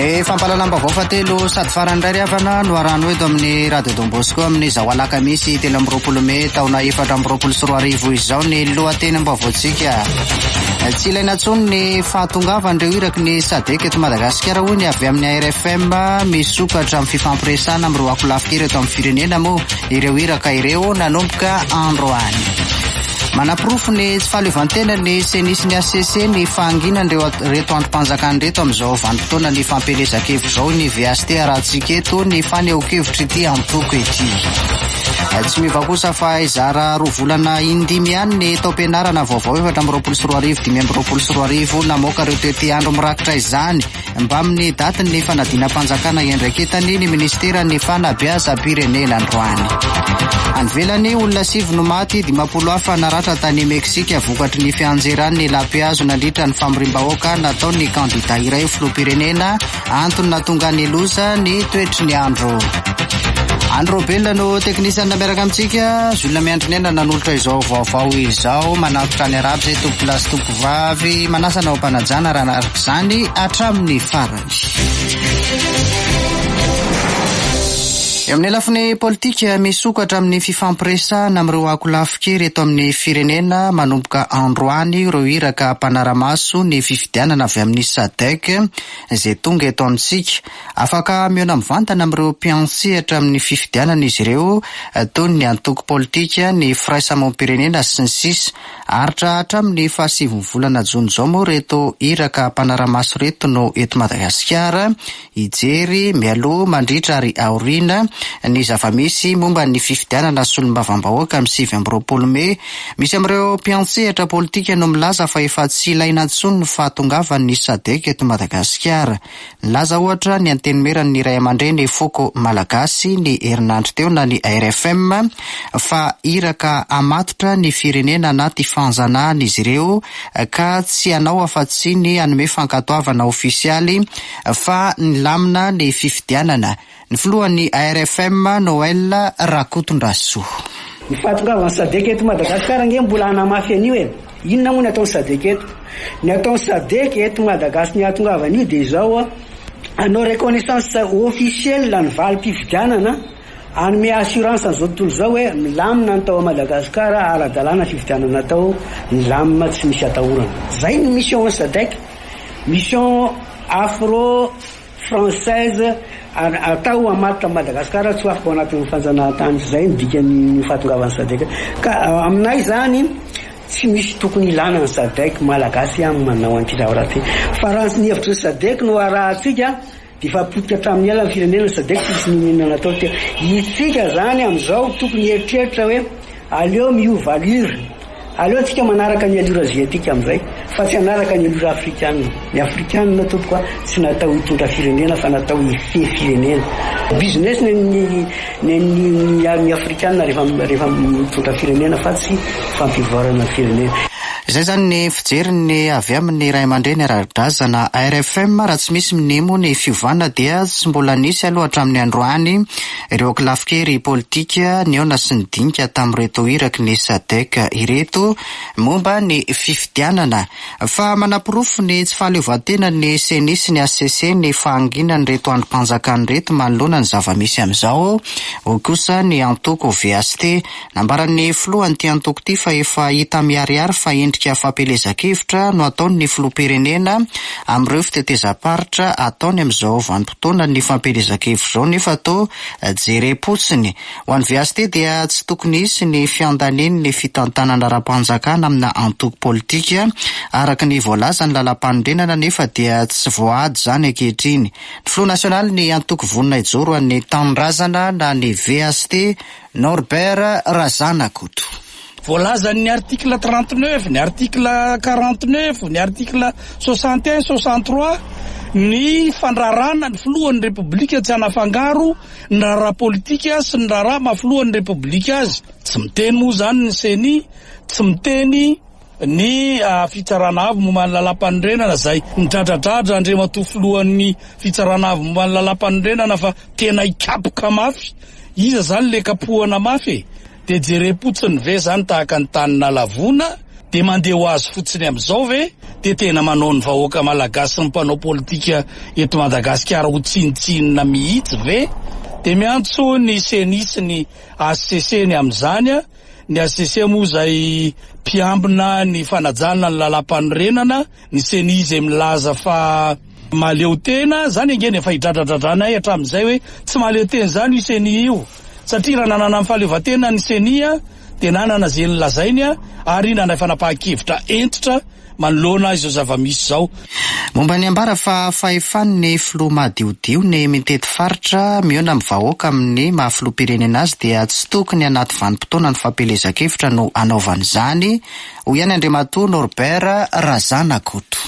Ny fampahalalam-baovao fahatelo sady farany indray ry havana no arahano eto amin'ny Radio Don Bosco amin'izao alakamisy 23 mey taona 2024 izao ny lohatenim-baovaontsika. Tsy ilaina intsony ny fahatongavan'ireo iraky ny SADC eto Madagasikara hoy ny avy amin'ny ARFM misokatra amin'ny fifampiresahana amin'ireo ankolafin-kery eto amin'ny firenena moa ireo iraka ireo nanomboka androany. Manaporofo ny tsy fahaleovantenan'ny Ceni sy ny HCC ny fahanginan'ireo ireto andrim-panjakana ireto amin'izao vanim-potoanan'ny fampielezan-kevitra izao ny VHT arahantsika eto ny fanehoan-kevitr'ity antoko ity. Tsy miova kosa fa hizara roa volana indimy ihany ny taom-pianarana vaovao 2024 2025 namoaka ireo tetiandro mirakitra izany Mbamin'ny datin'ny fanadinam-panjakana iandraiketany ny minisiteran'ny fanabeazam-pirenena androany. Any ivelany, olona sivy no maty, 50 hafa naratra tany Meksika vokatry ny fianjeran'ny lapihazo nandritra ny famoriam-bahoaka nataon'ny kandida iray ho filoham-pirenena. Antony nahatonga ny loza ny toetry ny andro. Andry Robel no teknisianina miaraka amintsika. Jules Miandrinena nanolotra izao vaovao izao. Manatitra ny arabo izay tompokolahy sy tompokovavy. Manasa anao am-panajana raha araka izany hatramin'ny farany. Eo amin'ny lafiny politika, misokatra amin'ny fifampiresahana amin'ireo ankolafin-kery eto amin'ny firenena manomboka androany ireo iraka mpanara-maso ny fifidianana avy amin'ny Sadec izay tonga eto amintsika. Afaka mihaona mivantana amin'ireo mpiantsehatra amin'ny fifidianana izy ireo toy ny antoko politika, ny firaisamonim-pirenena sy ny sisa Haharitra hatramin'ny fahasivin'ny volana jona izao moa ireto iraka mpanara-maso ireto no eto Madagasikara hijery mialoha, mandritra ary aoriana ny zava-misy momba ny fifidianana solombavambahoaka amin'ny 29 mey. Misy amin'ireo mpiantsehatra politika no milaza fa efa tsy ilaina intsony ny fahatongavan'ny Sadec eto Madagasikara. Nilaza ohatra ny Antenimieran'ny Raiamandreny Foko Malagasy ny herinandro teo na ny RFM fa iraka hamatotra ny firenena anaty fanjanahana izy ireo ka tsy hanao afa-tsy ny hanome fankatoavana ofisialy fa nilamina ny fifidianana. Ny filohan'ny ARFM, Noël Rakotondrasoa. Ny fahatongavan'ny Sadec eto Madagasikara ange mbola hanamafy an'io e! Inona moa ny ataon'ny Sadec eto? Ny ataon'ny Sadec eto Madagasy ny hahatongavany io dia izao, hanao reconnaissance officielle ny valim-pifidianana, hanome assurance an'izao tontolo izao hoe milamina ny tao Madagasikara, ara-dalàna ny fifidianana tao, milamina tsy misy atahorana. Izay ny mission an'ny Sadec, mission afro. Française atao hamatotra an'i Madagasikara tsy ho afaka ao anatin'ny fanjanahantany izay ny dikan'ny fahatongavan'ny Sadec ka aminay izany tsy misy tokony ilana ny Sadec Malagasy ihany manao an'ity zavatra ity fa raha ny hevitry ny Sadec no arahantsika dia efa potika hatramin'ny ela ny firenena ny Sadec tsy nisy n'inon'inona natao teo isika izany amin'izao tokony hieritreritra hoe Aleo miova allure. Aleo tsika manaraka ny allure asiatique amizay fa tsy hanaraka ny allure afrikana. Ny afrikana tompoko a tsy natao hitondra firenena fa natao hifehy firenena. Business ny ny ny ny afrikana rehefa rehefa mitondra firenena fa tsy fampivoarana firenena. Izay izany ny fijerin'ny avy amin'ny ray aman-dreny ara-drazana RFM. Raha tsy misy minemo ny fiovana dia tsy mbola nisy aloha hatramin'ny androany Ireo ankolafin-kery politika nihaona sy nidinika tamin'ireto iraky ny Sadec ireto momba ny fifidianana. Fa manaporofo ny tsy fahaleovantenan'ny Ceni sy ny hcc ny fahanginan'ireto andrim-panjakana ireto manoloana ny zava-misy amin'izao, hoy kosa ny antoko VHT. Nambaran'ny filohan'ity antoko ity fa efa hita miharihary fa endrika fampielezan-kevitra no ataon'ny filoham-pirenena amin'ireo fitetezam-paritra ataony amin'izao vanim-potoanan'ny fampielezan-kevitra izao nefa toa jerem-potsiny. Ho an'ny VHT dia tsy tokony hisy ny fiandanian'ny fitantanana ara-panjakana amina antoko politika araka ny voalazan'ny lalàmpanorenana nefa dia tsy voaady izany ankehitriny. Ny filoha nasionalin'ny antoko Vonona Hijoro an'ny Tanindrazana na ny VHT, Norbert Razanakoto. Voalazan'ny article 39, ny article 49, ny article 61, 63 ny fandrarana ny filohan'ny Repoblika tsy hanafangaro ny raharaha politika sy ny raharaha maha filohan'ny Repoblika azy. Tsy miteny moa izany ny Ceni, tsy miteny ny Fitsarana Avo momba ny Lalàmpanorenana izay nidradradradra Andriamatoa Filohan'ny Fitsarana Avo momba ny Lalàmpanorenana fa tena hikapoka mafy. Iza izany le kapohana mafy e? Dia jerem-potsiny ve izany tahaka ny tany nalavona? Dia mandeha ho azy fotsiny amin'izao ve dia tena manao ny vahoaka malagasy sy ny mpanao politika eto Madagasikara ho tsinontsinona mihitsy ve? Dia miantso ny ceni sy ny hcc ny amin'izany, ny hcc moa izay mpiambina ny fanajana ny lalàmpanorenana, Ny ceni izay milaza fa mahaleo tena, zany ange ny efa idradradradranay hatramin'izay hoe tsy mahaleo tena izany io ceni io, satria raha nanana ny fahaleovantena ny ceni dia nanana izay nolazainy ary nandray fanapahan-kevitra hentitra manoloana izao zava-misy izao. Momba ny ambara fa fahefan'ny filoha madiodio ny mitety faritra mihaona amin'ny vahoaka amin'ny maha filoham-pirenena azy dia tsy tokony anaty vanim-potoanan'ny fampielezan-kevitra no hanaovany izany, Hoy ihany Andriamatoa Norbert Razanakoto.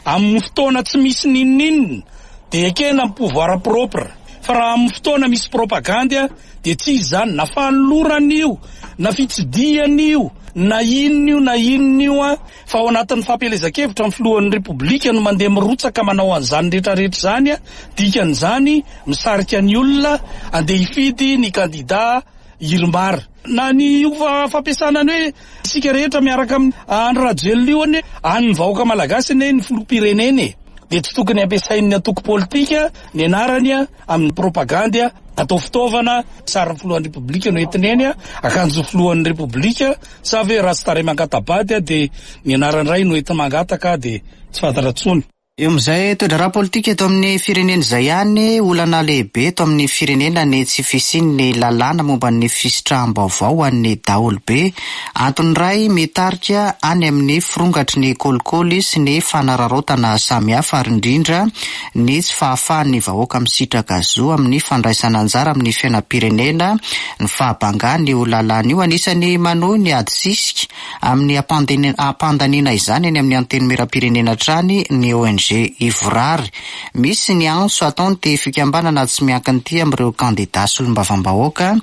Amin'ny fotoana tsy misy n'inon'inona dia ekena ny pouvoir propre fa raha amin'ny fotoana misy propagandy dia tsy izy izany na fanolorana io na fitsidihana io na inona io na inona io fa ao anatin'ny fampielezan-kevitra ny filohan'ny Repoblika no mandeha mirotsaka manao an'izany rehetra rehetra izany, dikan'izany misarika ny olona andeha hifidy ny kandida Irmar. Na ny io fampiasana ny hoe isika rehetra miaraka amin'i Andry Rajoelina io anie, an'ny vahoaka malagasy anie ny filoham-pirenena e! Dia tsy tokony ampiasain'ny antoko politika ny anarany amin'ny propagandy atao fitaovana, sarin'ny filohan'ny Repoblika no entina eny, akanjo filohan'ny Repoblika, sa ve raha tsy tarehy mangata-bady dia ny anarany iray no enti-mangataka dia tsy fantatra intsony. Eo amin'izay toe-draharaha politika eto amin'ny firenena izay ihany, olana lehibe eto amin'ny firenena ny tsy fisian'ny lalàna momba ny fisitraham-baovao ho an'ny daholobe. Antony iray mitarika any amin'ny firongatry ny kolikoly sy ny fanararaotana samihafa ary indrindra ny tsy fahafahan'ny vahoaka misitraka zo amin'ny fandraisana anjara amin'ny fiainam-pirenena ny fahabangan'io lalàna io. Anisan'ny manohy ny ady sisika Amin'ny hampandaniana izany eny amin'ny Antenimierampirenena hatrany ny ONG Ivorary. Misy ny antso ataon'ity fikambanana tsy miankina ity amin'ireo kandida solombavambahoaka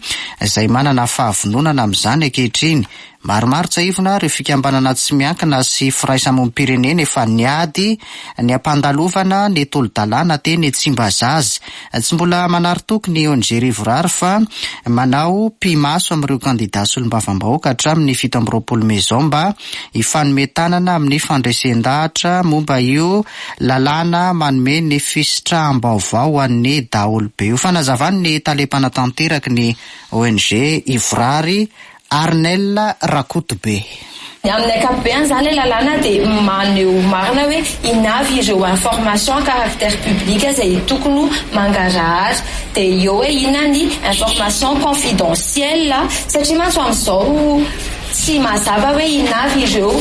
izay manana fahavononana amin'izany ankehitriny. Maromaro tsiahivina ireo fikambanana tsy miankina sy firaisamonim-pirenena efa niady ny hampandalovana ny tolo-dalàna teny Tsimbazaza. Tsy mbola manary toky ny ong Rivorary fa manao pi-maso amin'ireo kandida solombavambahoaka hatramin'ny 27 mey izao mba hifanome tanana amin'ny fandresen-dahatra momba io lalàna manome ny fisitraham-baovao ho an'ny daholobe io. Fanazavan'ny tale mpanatanteraka ny ong Ivorary, Arnel Rakotobe. Amin'ny ankapobeny izany ilay lalàna dia maneho marina hoe inona avy ireo information à caractère public izay tokony ho mangarahara. Dia eo hoe inona ny information confidentielle satria mantsy amin'izao tsy mazava hoe inona avy ireo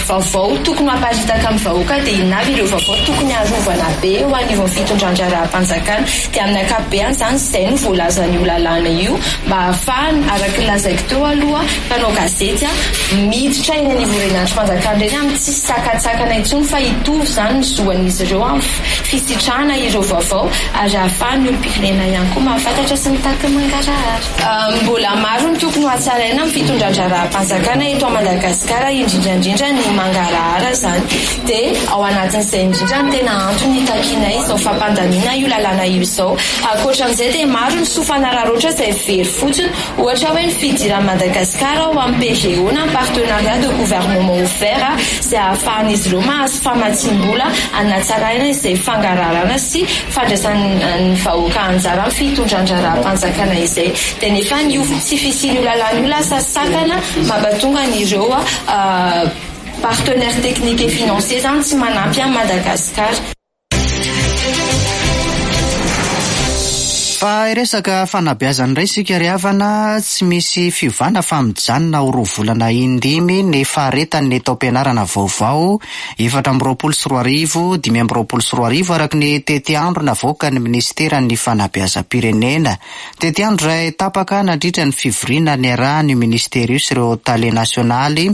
vaovao tokony ho aparitaka amin'ny vahoaka dia inona avy ireo vaovao tokony harovana be eo anivon'ny fitondran-draharaham-panjakana. Dia amin'ny ankapobeny izany izay no voalazan'io lalàna io mba hahafahana, araka ny lazaiko teo aloha, mpanao gazety miditra eny anivon'ireny andrim-panjakana ireny amin'ny tsisy sakantsakana intsony fa hitovy izany ny zo an'izy ireo amin'ny fisitrahana ireo vaovao ary ahafahan'ny olom-pirenena ihany koa mahafantatra sy mitaky ny mangarahara. Mbola maro ny tokony ho hatsaraina amin'ny fitondran-draharaham-panjakana eto Madagasikara indrindra indrindra ny mangarahara izany dia ao anatin'izay indrindra no tena antony hitakianay izao fampandaniana io lalàna io izao. Ankoatra an'izay dia maro ny soa fanararaotra izay very fotsiny ohatra hoe ny fidiran'i Madagasikara ao amin'ny PGO na Partenariat de Gouvernement Ouvert izay ahafahan'izy ireo mahazo famatsiam-bola hanatsaraina izay fangaraharana sy fandraisan'ny vahoaka anjara amin'ny fitondran-draharaham-panjakana izay. Dia nefa io tsy fisian'io lalàna io lasa sakana mampatonga an'ireo partenaires techniques et financiers izany tsy manampy an'i Madagasikara. Fa hiresaka fanabeazana indray isika ry havana, tsy misy fiovana fa mijanona ho roa volana indimy ny faharetan'ny taom-pianarana vaovao 2024, 2025 araka ny tetiandro navoakan'ny minisiteran'ny fanabeazam-pirenena. Tetiandro iray tapaka nandritra ny fivoriana niarahan'io minisitera io sy ireo tale nasionaly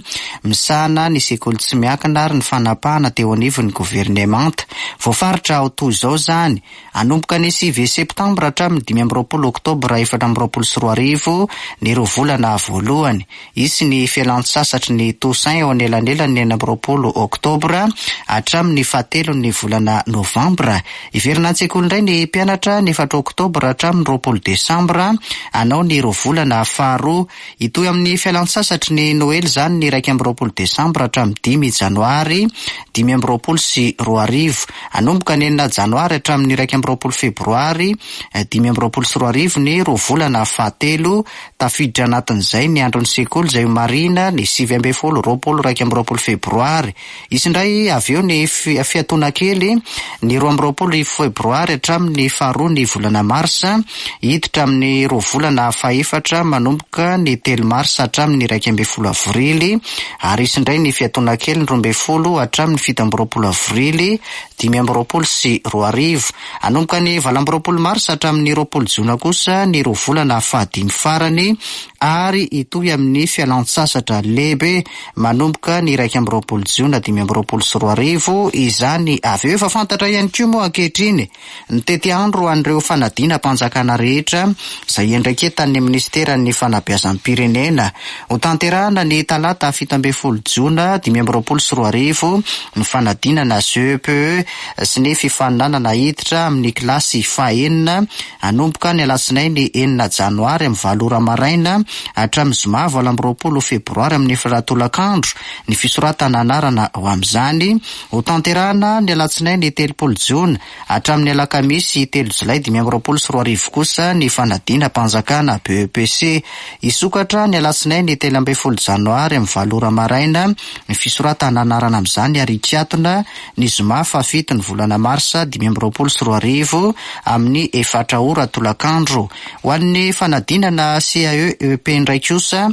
misahana ny sekoly tsy miankina ary ny fanapahana teo anivon'ny governemanta. Voafaritra ho toy izao izany, hanomboka ny sivy septambra hatramin'ny. hatramin'ny 25 oktobra 2024 ny roa volana voalohany. Hisy ny fialantsasatry ny Toussaint eo anelanelan'ny 26 oktobra hatramin'ny fahatelon'ny volana novambra. Hiverina an-tsekoly indray ny mpianatra ny 4 oktobra hatramin'ny 20 desambra hanao ny roa volana faharoa. Hitohy amin'ny fialantsasatry ny Noely izany ny 21 desambra hatramin'ny 5 janoary 2025. Hanomboka ny 6 janoary hatramin'ny 21 febroary 2025 ny roa volana fahatelo. Tafiditra anatin'izay ny andron'ny sekoly izay homarihina ny 19, 20, 21 febroary. Hisy indray avy eo ny fiatoana kely ny 22 febroary hatramin'ny faharoa ny volana marsa, hiditra amin'ny roa volana fahefatra manomboka ny 3 marsa hatramin'ny 11 avrily, ary hisy indray ny fiatoana kely ny 12 hatramin'ny 27 avrily 2025. Hanomboka ny 28 marsa hatramin'ny 20 jona kosa ny roa volana fahadimy farany ary hitohy amin'ny fialantsasatra lehibe manomboka ny 21 jona 2025 izany avy eo. Efa fantatra ihany koa moa ankehitriny ny tetiandro ho an'ireo fanadinam-panjakana rehetra izay iandraiketan'ny minisiteran'ny fanabeazam-pirenena. Hotanterahana ny talata 17 jona 2025 ny fanadinana CEPE sy ny fifaninanana hiditra amin'ny kilasy fahenina hanomboka ny alatsinainy 6 janoary amin'ny 8 ora maraina hatramin'ny zoma 28 febroary amin'ny 4 tolakandro ny fisoratana anarana ho amin'izany. Hotanterahana ny alatsinainy 30 jona hatramin'ny alakamisy 3 jolay 2025 kosa ny fanadinam-panjakana BEPC. Hisokatra ny alatsinainy 13 janoary amin'ny 8 ora maraina ny fisoratana anarana amin'izany ary hikatona ny zoma fahafito ny volana marsa 2025 amin'ny 4 ora tolakandro. Ho an'ny fanadinana CAE EP indray kosa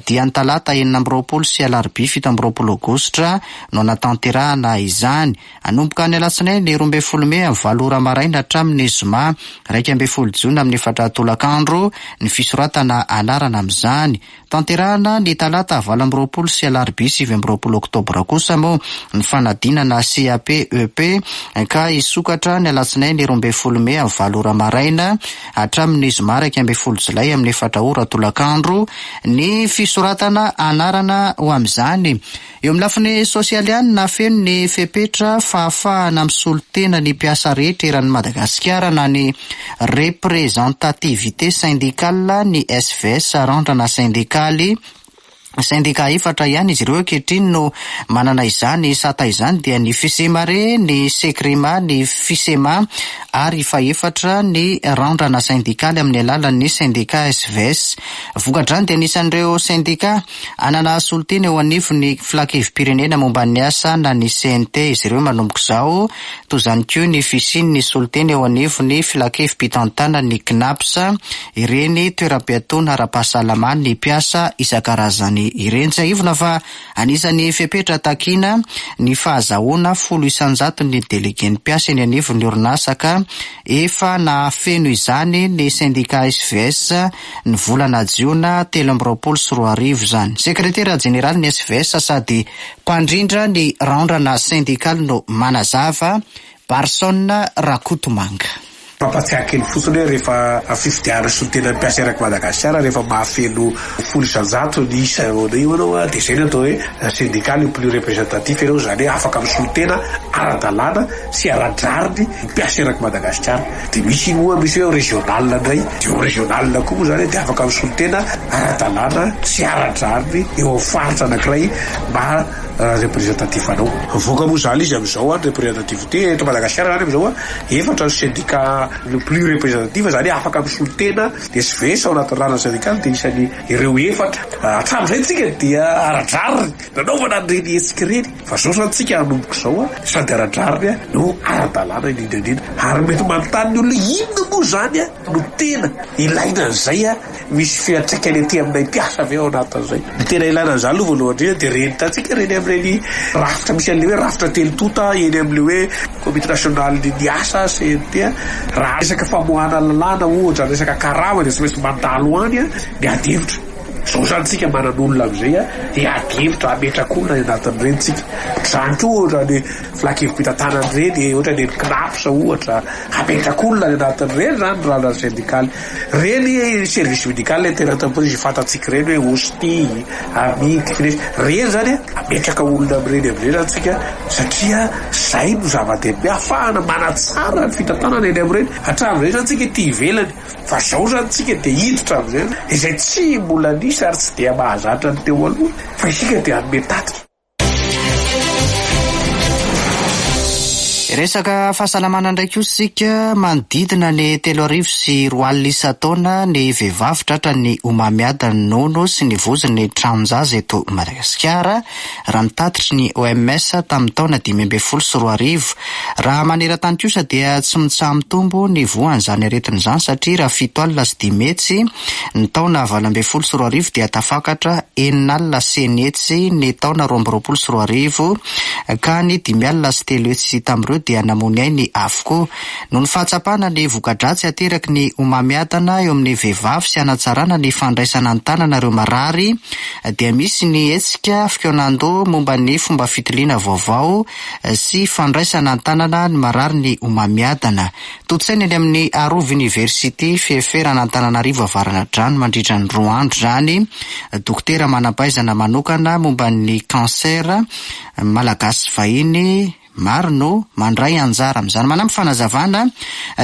dia ny talata 26 sy alarobia 27 aogositra no hanatanterahana izany. Hanomboka ny alatsinainy 12 mey amin'ny 8 ora maraina hatramin'ny zoma 11 jona amin'ny 4 tolakandro ny fisoratana anarana amin'izany. Tanterahana ny talata 28 sy alarobia 29 oktobra kosa moa ny fanadinana CAP EP ka hisokatra ny alatsinainy 12 mey amin'ny 8 ora maraina hatramin'ny zoma 11 jolay amin'ny 4 ora tolakandro ny fisoratana anarana ho amin'izany. Eo amin'ny lafiny sosialy ihany, nahafeno ny fepetra fahafahana misolo tena ny mpiasa rehetra eran'i Madagasikara na ny représentativité syndicale ny SVS randrana sendikaly. Sendika efatra ihany izy ireo ankehitriny no manana izany sata izany dia ny Fisemare, ny Sekrema, ny Fisema ary fahefatra ny randrana sendikaly amin'ny alalan'ny sendika SVS. Vokatr'izany dia anisan'ireo sendika hanana solontena eo anivon'ny filankevi-pirenena momba ny asa na ny CNT izy ireo manomboka izao. Toy izany koa ny fisian'ny solontena eo anivon'ny filankevi-pitantanan'ny CNAPS, ireny toeram-piatoana ara-pahasalaman'ny mpiasa isan-karazany ireny. Tsiahivina fa anisan'ny fepetra takiana ny fahazahoana 10 isan-jaton'ny delegen'ny mpiasa eny anivon'ny orinasa ka efa nahafeno izany ny sendika SVS ny volana jiona 2023 izany. Sekretera jeneralin'ny SVS sady mpandrindra ny randrana sendikaly no manazava, Barson Rakotomanga. Mampatsiahy kely fotsiny hoe rehefa fifidianana solontenan'ny mpiasa erak'i Madagasikara, rehefa mahafeno 10% ny isa eo anao dia izay no atao hoe syndicat le plus représentatif ianao, izany hoe afaka misolo tena ara-dalàna sy ara-drariny ny mpiasa erak'i Madagasikara. Dia misy moa misy hoe régional indray, dia eo régional koa moa izany dia afaka misolo tena ara-dalàna sy ara-drariny eo amin'ny faritra anankiray mba représentatif anao. Mivoaka moa izany izy amin'izao an, représentativité eto Madagasikara izany amin'izao an, efatra ny syndicat le plus représentatif, izany hoe afaka misolo tena ny SVS ao anatin'ny ràna syndicale dia isan'ny ireo efatra. Hatramin'izay tsika dia ara-drariny nanaovana an'ireny hetsika ireny, fa izao izany tsika hanomboka izao an, sady ara-drariny no ara-dalàna indrindra indrindra. Ary mety manontany ny olona hoe inona moa izany an no tena ilaina an'izay an? Misy fiantraikany aty aminay mpiasa ve ao anatin'izay? Ny tena ilana an'izany aloha voalohany indrindra dia ireny hitantsika ireny amin'ireny rafitra misy an'ilay hoe rafitra telo tonta eny amin'ilay hoe komity nasionalin'ny asa, CNT. Raha resaka famoahana lalàna ohatra, resaka karama dia tsy maintsy mandalo any ny ady hevitra. Izao izany tsika manan'olona amin'izay a, hiady hevitra hametraka olona any anatin'ireny tsika. Izany koa ohatra ny filan-kevi-pitantanana ireny, ohatra ny CNAPS ohatra, hametraka olona any anatin'ireny izany ny raharaha sendikaly. Ireny service médical interentreprise fantatsika ireny hoe OSTI, AMIC, CNES, ireny izany a, hametraka olona amin'ireny amin'izay izany tsika satria izay no zava-dehibe ahafahana manatsara ny fitantanana eny amin'ireny. Hatramin'izay izany tsika ety ivelany. Fa zao zany tsika dia hiditra amizay izay tsy mbola nisy ary tsy dia mahazatra ny teo aloha fa isika dia hanome tatitra. Resaka fahasalamana indray kosa isika, manodidina ny 2003 isan-taona ny vehivavy tratran'ny homamiadan'ny nono sy ny vozon'ny tranon-jaza eto Madagasikara. raha ny tatitry ny OMS tamin'ny taona 2015. Raha maneran-tany kosa dia tsy mitsaha-mitombo ny voan'izany aretina izany satria raha 507 ny taona 2018 dia tafakatra 606 ny taona 2022 ka ny 305 tamin'ireo dia namoy ainy avokoa. Noho ny fahatsapana ny voka-dratsy ateraky ny homamiadana eo amin'ny vehivavy sy hanatsarana ny fandraisana an-tanana ireo marary dia misy ny hetsika fikaonandoha momba ny fomba fitiliana vaovao sy fandraisana an-tanana ny marary ny homamiadana. Tontosaina eny amin'ny Arovy University Fieferana Antananarivo Avaranadrano mandritra ny roa andro izany. Dokotera manam-pahaizana manokana momba ny cancer malagasy sy vahiny Maro no mandray anjara amin'izany. Manampy fanazavana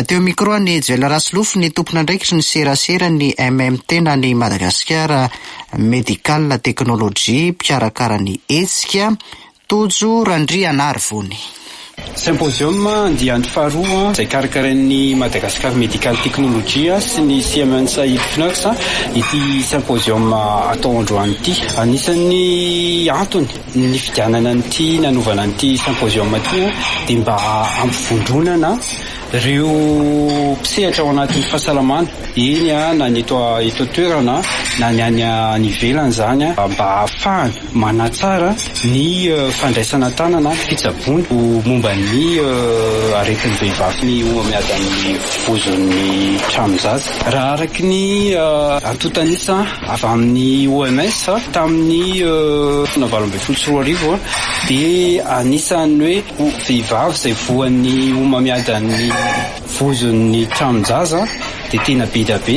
teo micro an'i Joël Rasolofo ny tompon'andraikitry ny serasera ny MMT na ny Madagascar Medical Technology mpikarakara ny hetsika, Tojo Randrianarivony. Symposium andiany faharoa izay karakarain'ny Madagascar Medical Technology sy ny Siemens Healthineers ity symposium atao androany ity. Anisan'ny antony Ny nifidianana an'ity nanovana an'ity symposium ity dia mba hampivondronana ireo mpisehatra ao anatin'ny fahasalamana, eny na ny eto eto an-toerana na ny any any ivelany izany mba hahafahana manatsara ny fandraisana an-tanana ny fitsaboana momba ny aretin'ny vehivavy ny homamiadan'ny vozon'ny tranon-jaza. Raha araka ny antontan'isa Avy amin'ny OMS, tamin'ny taona 2018 dia anisan'ny hoe vehivavy izay voan'ny homamiadan'ny vozon'ny tranon-jaza dia tena be dia be,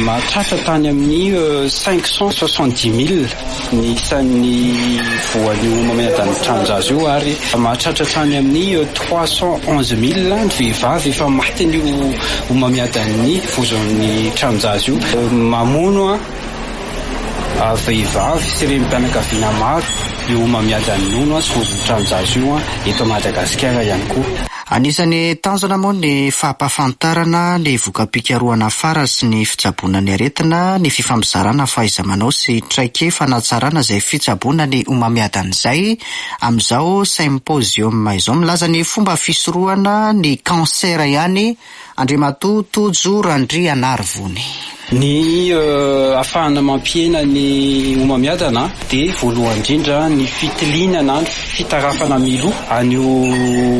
mahatratra tany amin'ny 570 mille ny isan'ny voan'io homamiadan'ny tranon-jaza io ary mahatratra hatrany amin'ny 311 mille ny vehivavy efa matin'io homamiadan'ny vozon'ny tranon-jaza io. Mamono vehivavy sy renim-pianakaviana maro io homamiadan'ny nono sy vozon'ny tranon-jaza io eto Madagasikara ihany koa. Anisan'ny tanjona moa ny fampahafantarana ny voka-pikarohana farany sy ny fitsaboana ny aretina, ny fifampizarana fahaiza-manao sy traikefa hanatsarana izay fitsaboana ny homamiadana izay amin'izao symposium izao. Milaza ny fomba fisorohana ny cancer ihany Andriamatoa Tojo Randrianarivony. Ny ahafahana mampihena ny homamiadana dia voalohany indrindra ny fitiliana na ny fitarafana mialoha an'io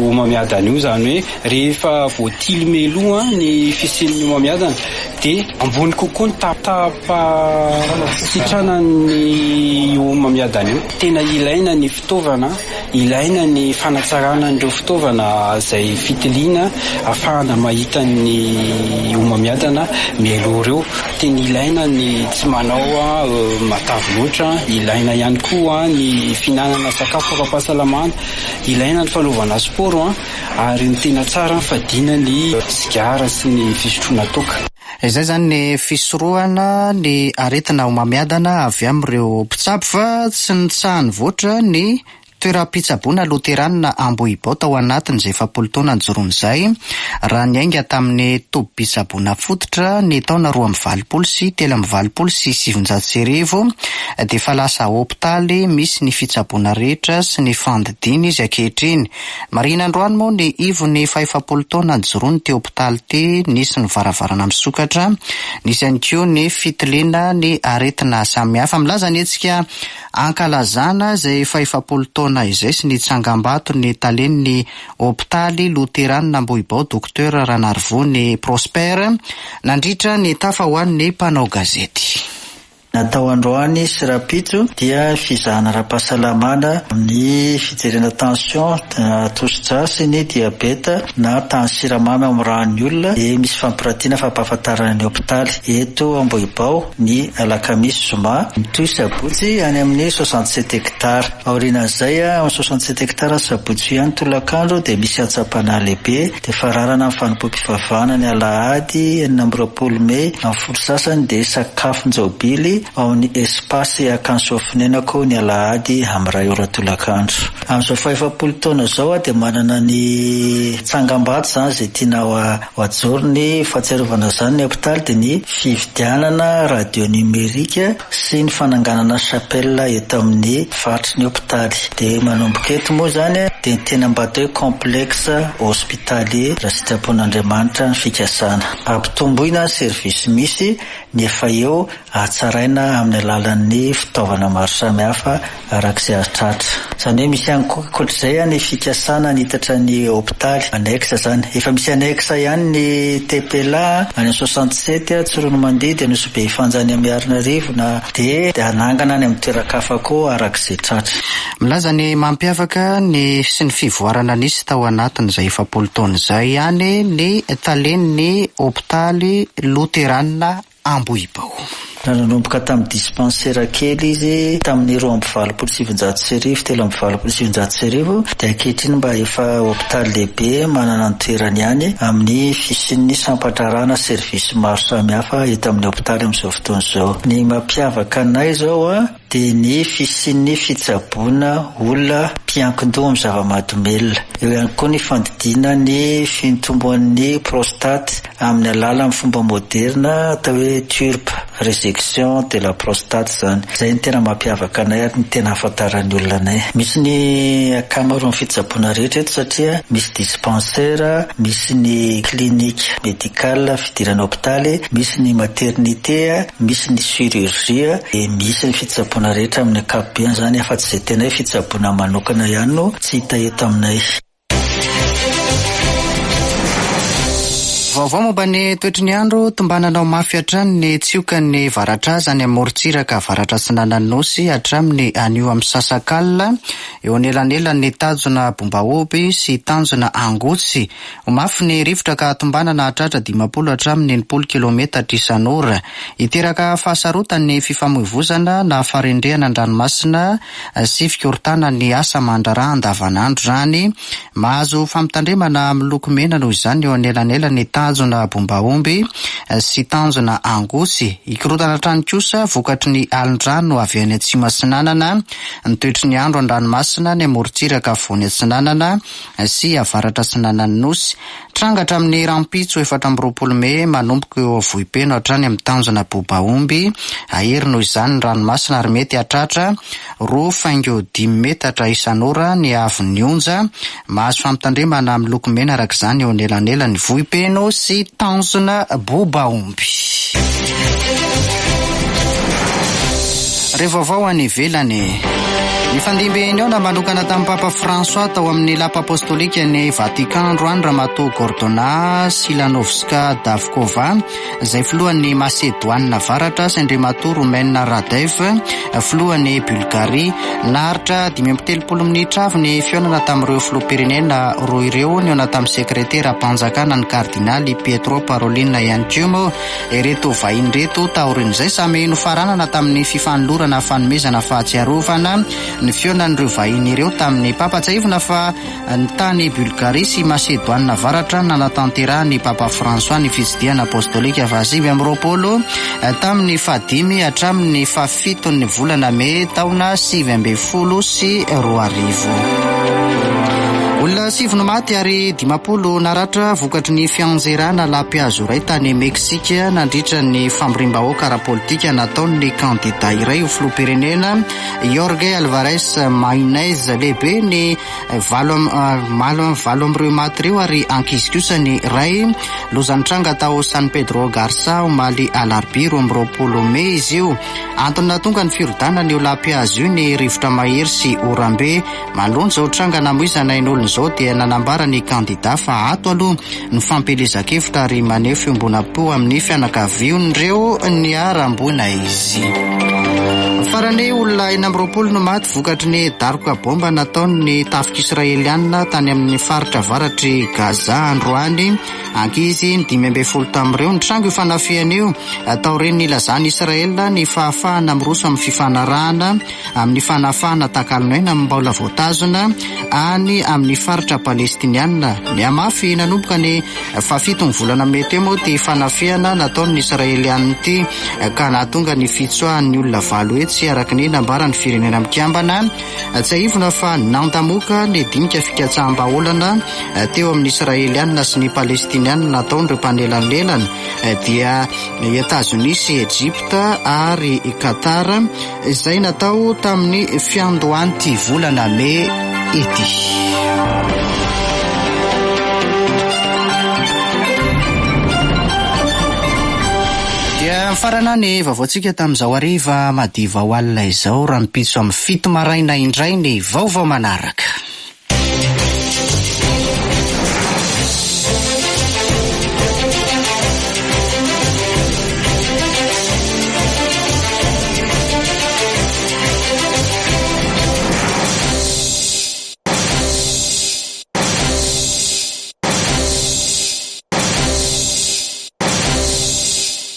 homamiadana io, izany hoe rehefa voatily mialoha ny fisian'ny homamiadana dia ambony kokoa ny taham-pahasitranan'ny homamiadana io. Tena ilaina ny fitaovana. Ilaina ny fanatsarana an'ireo fitaovana izay fitiliana ahafahana mahita ny homamiadana mialoha ireo. Tena ilaina ny tsy manao matavy loatra, ilaina ihany koa ny fihinanana sakafo ara-pahasalamana, ilaina ny fanaovana sport ary ny tena tsara fadiana ny sigara sy ny fisotroana toaka. Izay izany ny fisorohana ny aretina homamiadana avy amin'ireo mpitsabo fa tsy nitsaha-nivoatra ny toeram-pitsaboana loteranina Ambohibao tao anatin'izay 40 taona nijoroany izay, raha niainga tamin'ny tobim-pitsaboana fototra ny taona 1982 1983 dia efa lasa hopitaly misy ny fitsaboana rehetra sy ny fandidiana izy ankehitriny. Marihina androany moa ny ivon'ny fahefapolo taona nijoroan'ity hopitaly ity, nisy ny varavarana misokatra, nisy ihany koa ny fitiliana ny aretina samihafa. Milaza ny hetsika ankalazana izay fahefapolo taona izay sy ny tsangambato ny talen'ny hopitaly Loteranina Ambohibao Docteur Ranarivony Prosper nandritra ny tafa ho an'ny mpanao gazety. Natao androany sy rahampitso dia fizahana ara-pahasalamana amin'ny fijerena tension, tosi-drà sy ny diabeta na tahan'ny siramamy ao amin'ny ràn'ny olona dia misy fampiratiana fampahafantarana ny hopitaly eto Ambohibao ny alakamisy, zoma, mitohy sabotsy any amin'ny 67 hectares. Aorianan'izay, amin'ny 67 hectares sabotsy io ihany tolakandro dia misy antsam-panahy lehibe dia fararana amin'ny fanompoam-pivavahana ny alahady 26 mey amin'ny folo sasany dia sakafon-jaobily ao amin'ny Espace Akany Soafonenako ny alahady amin'ny iray ora tolakandro. Amin'izao fahefapolo taona izao aho dia manana ny tsangambato izany izay tiana ho ajoro ny fahatsiarovana izany ny hopitaly dia ny fividianana radio numérique sy ny fananganana chapelle eto amin'ny faritry ny hopitaly. Dia manomboka eto moa izany dia ny tena mba atao hoe complexe hospitalier raha sitrapon'Andriamanitra ny fikasana. Ampitomboina ny service misy ny efa eo, hatsaraina amin'ny alalan'ny fitaovana maro samihafa araka izay azo tratra. Izany hoe misy ihany koa ankoatr'izay ny fikasana hanitatra ny hopitaly, annexe izany. Efa misy annexe ihany ny TPLA any amin'ny 67, Tsiroanomandidy, Anosibe Ifanja any Miarinarivo na dia hanangana any amin'ny toeran-kafa koa araka izay tratra. Milaza ny mampiavaka ny sy ny fivoarana nisy tao anatin'izay 40 taona izay ihany ny talen'ny hopitaly Loterana Ambohibao. Nanomboka tamin'ny dispensaire kely izy tamin'ny 1982, 1983 dia ankehitriny mba efa hopitaly lehibe manana ny toerany ihany amin'ny fisian'ny sampan-draharaha na service maro samihafa eto amin'ny hopitaly amin'izao fotoana izao. Ny mampiavaka anay izao dia ny fisian'ny fitsaboana olona mpiankin-doha amin'ny zava-mahadomelina. Eo ihany koa ny fandidiana ny fitomboan'ny prostate amin'ny alalan'ny fomba moderina atao hoe TURP, résection de la prostate izany. Izay no tena mampiavaka anay ary no tena ahafantaran'ny olona anay. Misy ny ankamaroan'ny fitsaboana rehetra eto satria misy dispensaire, misy ny clinique médicale fidirana hopitaly, misy ny maternité, misy ny chirurgie, dia misy ny fitsaboana rehetra amin'ny ankapobeny izany afa-tsy izay tena hoe fitsaboana manokana ihany no tsy hita eto aminay. Vaovao momba ny toetry ny andro, tombanana ho mafy hatrany ny tsiokan'ny varatraza any amin'ny morontsiraka avaratra atsinanan'ny Nosy hatramin'ny anio amin'ny sasak'alina, eo anelanelan'ny tanjona Bombahoby sy tanjona Angotsy. Ho mafy ny rivotra ka tombanana hahatratra 50 hatramin'ny 60 kilometatra isan'ora. Hiteraka fahasarotana ny fifamoivozana na faharendrehana an-dranomasina sy fikorontanan'ny asa aman-draharaha andavanandro izany. Mahazo fampitandremana miloko mena noho izany eo anelanelan'ny tanjona Bombaomby sy tanjona Angosy. Hikorontana hatrany kosa vokatry ny alin-drano avy any atsimo atsinanana, ny toetry ny andro an-dranomasina any amorontsiraka afovoany atsinanana sy avaratra atsinanan'ny Nosy. Tranga hatramin'ny rahampitso 24 mey manomboka eo Vohipeno hatrany amin'ny tanjona Bobaomby. Hahery noho izany ny ranomasina ary mety hahatratra roa faingo dimy metatra isan'ora ny haavon'ny onja. Mahazo fampitandremana miloko mena araka izany eo anelanelan'i Vohipeno sy tanjona Bobaomby. Re vaovao any ivelany. Nifandimby nihaona manokana tamin'ny Papa François tao amin'ny lapa apostolikan'i Vatican androany Ramatoa Gordona Silanovska Davkova, izay filohan'ny Masedoanina Avaratra sy Andriamatoa Rumen Radev, filohan'i Bulgarie. Naharitra 35 minitra avy ny fihaonana tamin'ireo filoham-pirenena roa ireo. Nihaona tamin'ny sekreteram-panjakana ny kardinaly Pietro Parolin ihany koa moa Ireto vahiny ireto taorian'izay samy nofaranana tamin'ny fifanolorana fanomezana fahatsiarovana ny fihaonan'ireo vahiny ireo tamin'ny Papa. Tsiahivina fa ny tany Bulgarie sy Macédoine Avaratra nanatanterahan'ny Papa François ny fitsidihana apostolika faha-29 tamin'ny fahadimy hatramin'ny fahafiton'ny volana mey taona 2019. Olona sivy no maty ary 50 naratra vokatry ny fianjerana lapihazo iray tany Meksika nandritra ny famoriam-bahoaka ara-politika nataon'ny kandidà iray ho filoham-pirenena, Jorge Alvarez Maynez. Lehibe ny valo valo amin'ireo maty ireo ary ankizy kosa ny iray. Loza nitranga tao San Pedro Garza omaly alarobia 22 mey izy io. Antony nahatonga ny firodanan'io lapihazo io ny rivotra mahery sy oram-be. Manoloana izao tranga namoizana ain'olona izao. izao dia nanambara ny kandida fa ato aloha ny fampielezan-kevitra ary maneho fiombonam-po amin'ny fianakavian'ireo niharam-boina izy. Farany, olona 26 no maty vokatry ny daroka baomba nataon'ny tafika israelianina tany amin'ny faritra avaratr'i Gaza androany. Ankizy ny 15 tamin'ireo. Nitranga io fanafihana io taorian'ny nilazan'i Israel ny fahafahana miroso amin'ny fifanarahana amin'ny fanafahana takalon'aina amin'ny mbola voatazona any amin'ny faritra palestiniana. Nihamafy nanomboka ny fahafiton'ny volana mey teo moa ity fanafihana nataon'ny Israelianina ity ka nahatonga ny fitsoahan'ny olona 800 araka ny nambaran'ny Firenena Mikambana. Tsiahivina fa nandamoka ny dinika fikatsaham-bahaolana teo amin'ny Israelianina sy ny Palestinianina nataon'ireo mpanelanelana dia i Etazonia sy Ejipta ary i Qatar izay natao tamin'ny fiandohan'ity volana mey ity. Dia mifarana ny vaovaontsika tamin'izao hariva madiva ho alina izao, rahampitso amin'ny 7 maraina indray ny vaovao manaraka.